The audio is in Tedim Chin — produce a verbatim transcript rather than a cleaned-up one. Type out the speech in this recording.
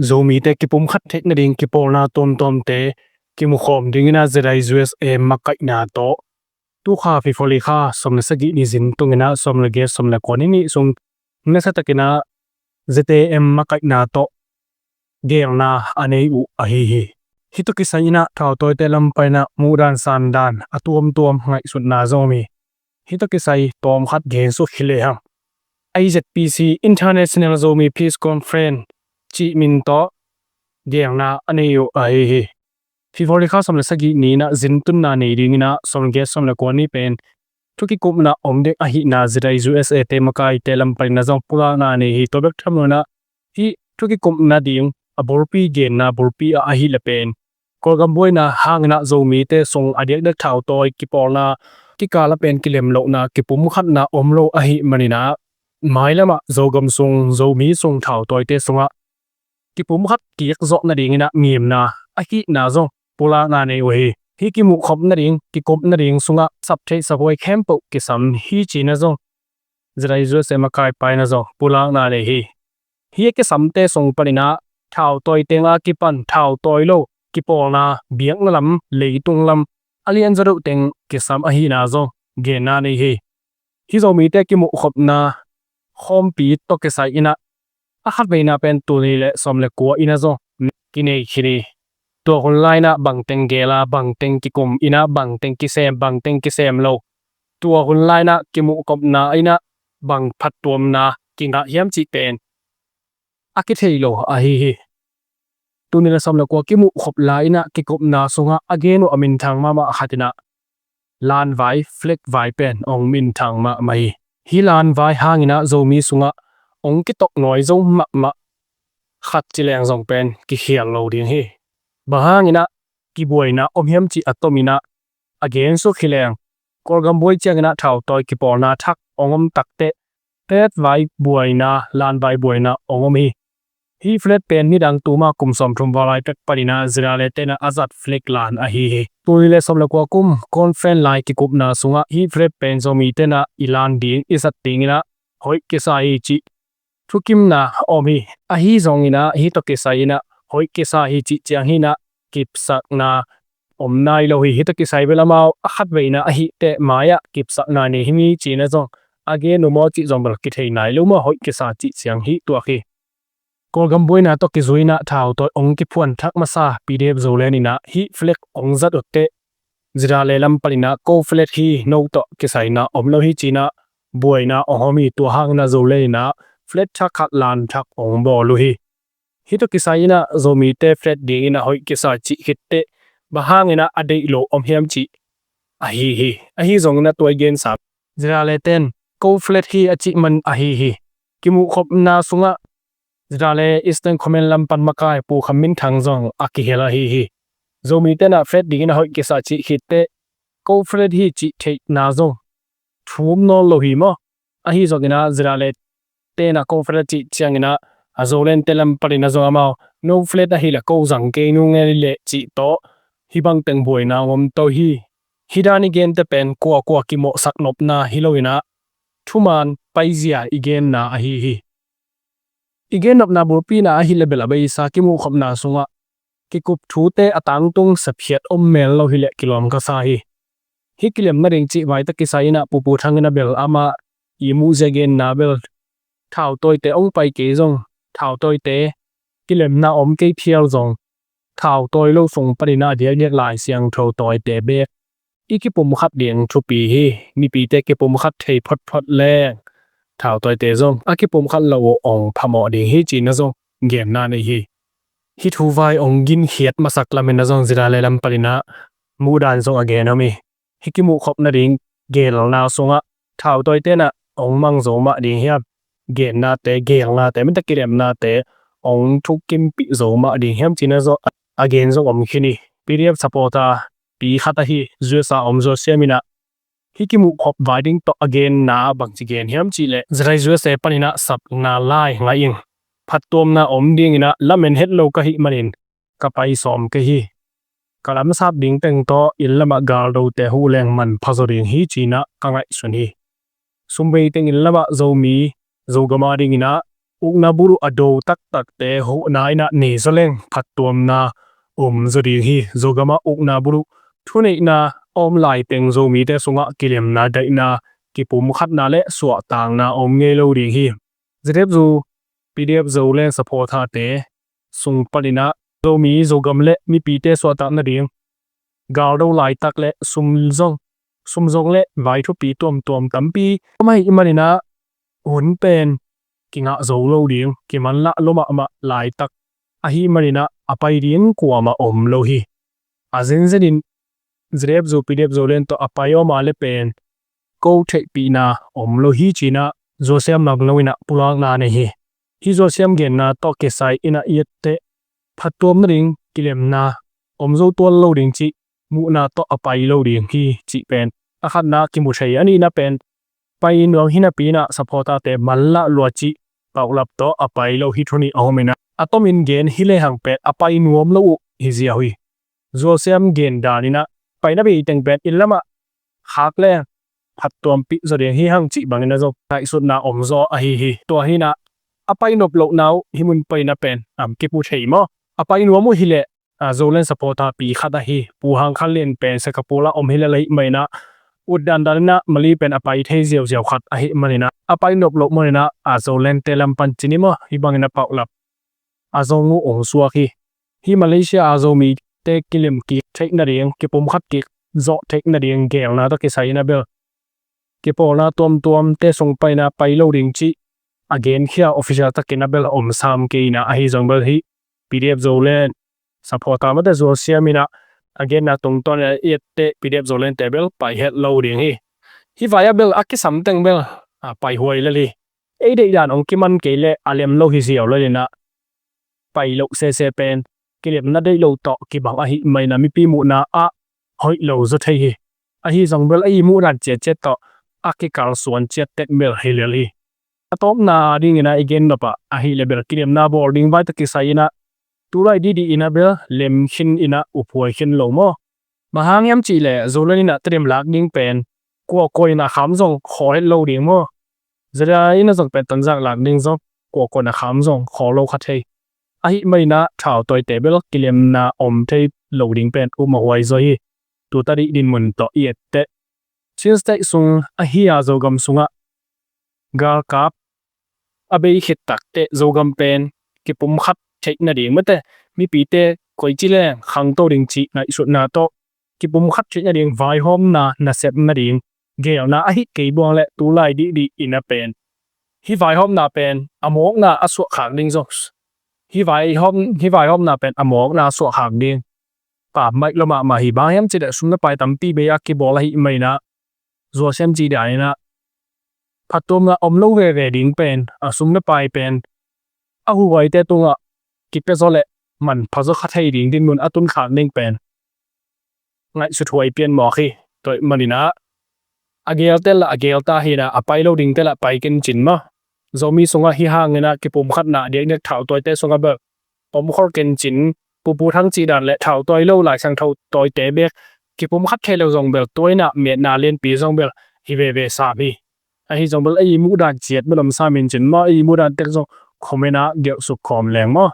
Zomite kipumkhat theih nading kipawlna tuamtuamte kimukhawm dingin ah Jedi U S A makaihna tawh tukha February kha sawm le sagih ni zin tungin ah sawm le giat, sawm le kua ni nih sung nasiatakin ah Z A M makaihna tawh geelna a nei uh ahi hi. Hih tawh kisai in ah thautawite lam panin ah muhdan sandan a tuamtuam ngaihsutna zong om hi. Hih tawh kisai tawmkhat gen suk hi lehang, I Z P C, International Zomi Peace Conference cih min tawh geelna a nei uh ahi hi. February kha sawm le sagih ni in ah zin tunna nei dingin ah sawm le giat, sawm le kua ni pen thukikupna om ding ahihna Jedi U S A te makaite lam panin ah zong pulakna nei hi. Tua bek tham lo in ah hih thukikupna ding a bulpi genna bulpi ah ahih leh pen Kawlgam buaina hangin ah Zomite sung a diakdiak thautawi kipawlna kikal ah pen kilemlohna kipumkhatna om lo ahih manin ah mailam ah Zogam sung, Zomi sung thautawite sungah kipumkhat kik zawh nadingin ah ngimna ahihna zong pulakna nei uh hi. Hih kimuhkhop nading, kikup nading sungah sap theih sap huai khempeuh kisam hi ci-in ah zong Jedi U S A makaipa in ah zong pulakna nei hi. Hih a kisamte sung panin ah thautawi teng a kipan thautawi lo kipawlna biakna lam, leitung lam a lianzaw deuh teng kisam ahihna zong genna nei hi. Hih Zomite kimuhkhopna khawmpi tawh kisai in ah a khatveina pen tul nih le sawm le kua in ah zong kinei khin hi. Tua hun lai in ah bangteng geel a, bangteng kikum in ah, bangteng kisem, bangteng kisem lo, tua hun lai in ah kimuhkhopna in ah bang phattuamna kingah hiam cih pen a kithei lo ahi hi. Tul nih le sawm le kua kimuhkhop lai in ah kikupna sungah a gen uh a minthang mahmah khat in ah lanvai, flag vai pen hong minthang mahmah hi. Hih lanvai hangin ah Zomi sungah hong kitawk nuai zo mahmah khat ci leng zong pen kikhial lo ding hi. Bang hangin ah kibuaina om hiam cih a tomin ah a gen suk hi leng, Kawlgam buai ciangin ah thautawi kipawlna thak hong om takteh flag vai buaina, lanvai buaina hong om hi. Hih flag pen nidang tuma kum sawmthum val lai pek panin ah Zirale ten ah a zat flag lan ahi hi. Tul nih le sawm le kua kum conference lai kikupna sungah hih flag pen Zomi ten ah i lan ding, i zat dingin ah hoih kisa hi cih thukimna om hi. Ahi zongin ah hih tawh kisai in ah hoih kisa hi cih ciang hi in ah kipsakna om nai lo hi. Hih tawh kisai bel amau a khatveina ahih teh mai-ah kipsakna nei hi mi ci-in ah zong a gen uh maw cih zong bel kithei nai lo maw, hoih kisa cih ciang hih tuak hi. Kawlgam buaina tawh kizui in ah thautawi hong kiphuan thak masa P D F Zoland in ah hih flag hong zat uh teh Zirale lam panin ah ko flag hi, no tawh kisaina om lo hi ci-in ah buaina hong om hi. Tua hangin ah Zoland in ah flag thak khat lan thak hong bawl uh hi. Hih tawh kisai in ah Zomite flag dingin ah hoih kisa cih khit teh bang hangin ah a deih lo om hiam cih ahi hi. Ahi zongin ah tua i gen sam, Zirale ten ko flag hi a cih man ahi hi. Kimuhkhopna sungah Zirale Eastern Command lam pan makai Pu Kham Min Thang zong a kihel ahi hi. Zomi ten ah flag dingin ah hoih kisa cih khit teh ko flag hi cih theihna zong thum nawn lo hi maw. Ahi zongin ah Zirale ten ah ko flag cih ciangin ah a Zoland te lam panin ah zong amau no flag ahih leh ko zang kei nung e leh cih tawh hih bangteng buaina hong om to hi. Hih dan i gente pen kuakua kimawhsak nopna hi lo in ah thuman paizia i genna ahi hi. I gen nopna bulpina ahih leh bel a beisa kimuhkhopna sungah kikup thute a tangtung sepkhiat om mel lo hi leh kilawm ka sa hi. Hih kilem nading cih vai tawh kisai in ah Pu Pu Thang in ah bel amah i muhzia genna bel thautawite hong pai kei zong thautawite kilemna om kei phial zong thautawi lo sung panin ah a diakdiak Lai Siangtho tawite beek i kipumkhat ding thupi hi. Mipite kipumkhat thei photphot leng thautawite zong a kipumkhat loh uh hong phamawh ding hi ci-in ah zong genna nei hi. Hih thu vai hong ginkhiat masak lamin ah zong Zirale lam panin ah muhdan zong a gen om hi. Hih kimuhkhop nading geelna sungah thautawite in ah hong mang zo mah ding hiam? Gennate, geelnate, mite kilemnate hong thukimpih zo mah ding hiam ci-in ah zong a gen zong om khin hi. P D F supporter pi khat ahi U S A om Zosiam in ah hih kimuhkhop vai ding tawh a genna bangci gen hiam cih leh, Zirale U S A panin ah sapna lai ngah ing. Phattuamna om dingin ah lamen het lo ka hih manin ka pai sawm kei hi. Ka lamsap ding teng tawh inn lamah galdote huh leng manpha zaw ding hi ci-in ah ka ngaihsun hi. Sumvei teng inn lamah Zomi, Zogam a dingin ah ukna buluh a do taktakte huhna in ah nei zaw leng phattuamna om zaw ding hi. Zogam ah ukna buluh thuneihna a om lai teng Zomite sungah kilemna, daihna, kipumkhatna le suahtakna om ngei lo ding hi. ZFU, PDF Zoland supporter-te sung panin ah Zomi, Zogam le mipite suahtak nading galdo laitak le sum zong, sum zong le vai thupi tuamtuam tampi om ahih manin ah hun pen kingah zo lo ding, kimanlah lua mahmah laitak ahih manin ah a pai ding kuamah om lo hi. A zenzenin ZFU, PDF Zoland tawh a pai om a le pen ko theihpihna om lo hi ci-in ah Zuasiam Mang Lo in ah pulakna nei hi. Hih Zuasiam genna tawh kisai in ah i etteh phattuam nading kilemna om zo tuan lo ding cih muhna tawh a pai lo ding hi cih pen a khatna kimu thei. A nihna pen pai nuam hi napi in ah supporter-te manlah lua cih paulap tawh a pai lo hi thu nih a om in ah, a tomin gen hi lehang pen a pai nuam lo uh hi ziau hi. Zuasiam gen dan in ah paina bei teng pen inn lamah khak leng phattuampih zaw ding hi hang cih bangin a zong ngaihsutna om zaw ahi hi. Tua hi in ah a pai nop lohna uh hih mun panin ah pen a kipu thei maw? A pai nuam uh hi leh a Zoland supporter pi khat ahi Pu Hang Khan Lian pen Singapore ah om hi lel ahih manin ah ut dandan in ah Malay pen a pai thei ziauziau khat ahih manin ah a pai nop loh manin ah a Zoland-te lam pan ci ni maw, hih bangin a paulap a zong uh ong suak hi. Hih Malaysia a Zomite kilem kik theih nading, kipumkhat kik zawh theih nading geelna tawh kisai in ah bel kipawlna tuamtuamte sung panin ah pai lo ding cih a genkhia official takin ah bel om sam kei in ah, ahi zong bel hih PDF Zoland supporter mate Zuasiam in ah a genna tungtawn in ah i etteh PDF Zoland-te bel pai het lo ding hi. Hih vai ah bel a kisam teng bel a pai huai lel hi. Ei deih dan ong kiman kei leh a lem lo hi ziau lel in ah pai loh sese pen kilemna deih lo tawh kibang ahih manin ah mipi muhna ah hoih lo zaw thei hi. Ahi zong bel a i muh dan ciatciat tawh a kikalsuan ciat tek bel hi lel hi. A tawpna dingin ah i gen nop ah ahih leh bel kilemna bawl ding vai tawh kisai in ah tulai dihdih in ah bel lem khin in ah uphuai khin lo maw? Bang hang hiam cih leh Zoland in ah Tedim lak ding pen kuakua in ah kham zong khawl het lo ding maw? Zadia in ah zong pen Tonzang lak ding zong kuakua in ah kham zong khawl lo kha thei. Ahih manin ah thautawite bel kilemna om thei lo ding pen um a huai zaw hi. Tuta dih dinmun tawh i etteh Chin State sung ahi a Zogam sungah galkap a bei khit takteh Zogam pen kipumkhat theih nading mate mipite koici leng khangto ding cih ngaihsutna tawh kipumkhat theih nading vaihawmna nasep nading geelna ahih kei buang leh tulai dihdih in ah pen hih vaihawmna pen a mawkna a suahkhak ding zong, hih vaihawm, hih vaihawmna pen a mawkna a suahkhak ding pammaih lua mahmah hi. Bang hiam cih leh sum le pai tampi bei a kibawl ahih manin ah Zuasiam cih dan in ah phattuamna om lo veve ding pen a sum le pai pen a huhuaite tungah kipia zaw leh manpha zaw kha thei ding dinmun a tunkhak ding pen ngaihsut huai pian mawk hi. Tua ahih manin ah a gelte lah a gel ta hi in ah a pai lo dingte lah pai ken cin maw? Zomi sungah hih hangin ah kipumkhatna diakdiak thautawite sungah bel om khol ken cin. Pu Pu Thang cih dan le thautawi lo Lai Siangtho tawite bek kipumkhat thei lo zong bel tua in ah metna lianpi zong bel hi veve sam hi. Ahi zong bel a i muh dan ciat bel om sam in cin maw, a i muh dan tek zong comment ah gelh suk khawm leng maw?